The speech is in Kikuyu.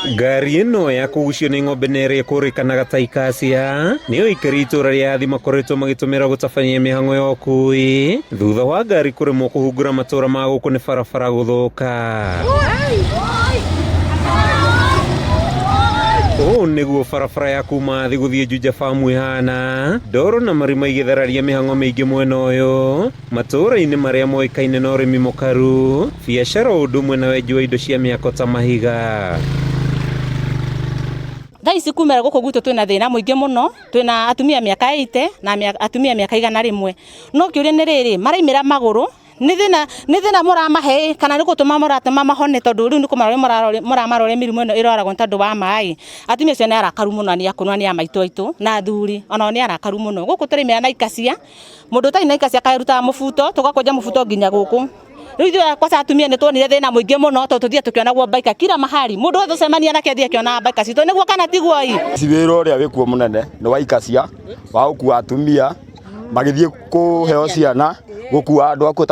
Ngari ĩno ya kũgucio nĩ ng'ombe na ĩrĩa ĩkũrĩkanaga ta ikacia nĩyo aikari itũra rĩa Athi makoretwo magĩtũmĩra gũtabania mĩhang'o ya ũkui thutha wa ngari kũremwo kũhungura matũra ma gũkũ nĩ barabara gũthũka. Ũũ nĩguo barabara ya kuma Athi gũthiĩ Juja Farm ĩhana, ndoro na marima igĩthararia mĩhang'o mĩingĩ mwena ũyũ. Matũũra-inĩ marĩa moĩkaine na ũrĩmi mũkaru, biacara o ũndũ ũmwe na wenji wa indo cia mĩako ta mahiga. Thaa ici kumĩra gũkũ gwitũ twĩna thĩna mũingĩ mũno, twĩna atumia mĩaka 80 na atumia mĩaka 100. No kĩũria nĩ rĩrĩ, maraimĩra magũrũ, nĩ thĩna nĩ thĩna mũramahe kana nĩ gũtũma mũratũma mahone tondũ rĩu nĩ kũmarora mũramarora mĩrimũ ĩno ĩrwaragwo nĩ tondũ wa maĩ. Atumia acio nĩ arakaru mũno nĩ akũrũ na nĩ a maitũ aitũ na athuri onao nĩ arakaru mũno. Gũkũ tũraimĩra na ikacia Mũndũ ũtarĩ na ikaci akarutaga mũbuto, tũgakũnja mũbuto nginya gũkũ. Rĩu ithuĩ kwanza atumia nĩ tuonire thĩna mũingĩ mũno tondũ tũthiaga tũkĩonagwo mbaika kila mahali. Mũndũ wothe ũcemania nake athiĩ akĩonaga mbaika citũ, nĩguo kana tiguo ĩ? Ici wĩra ũrĩa wĩkuo mũnene nĩ wa ikacia wa gũkua atumia magĩthiĩ kũheo ciana, gũkua andũ akuũ.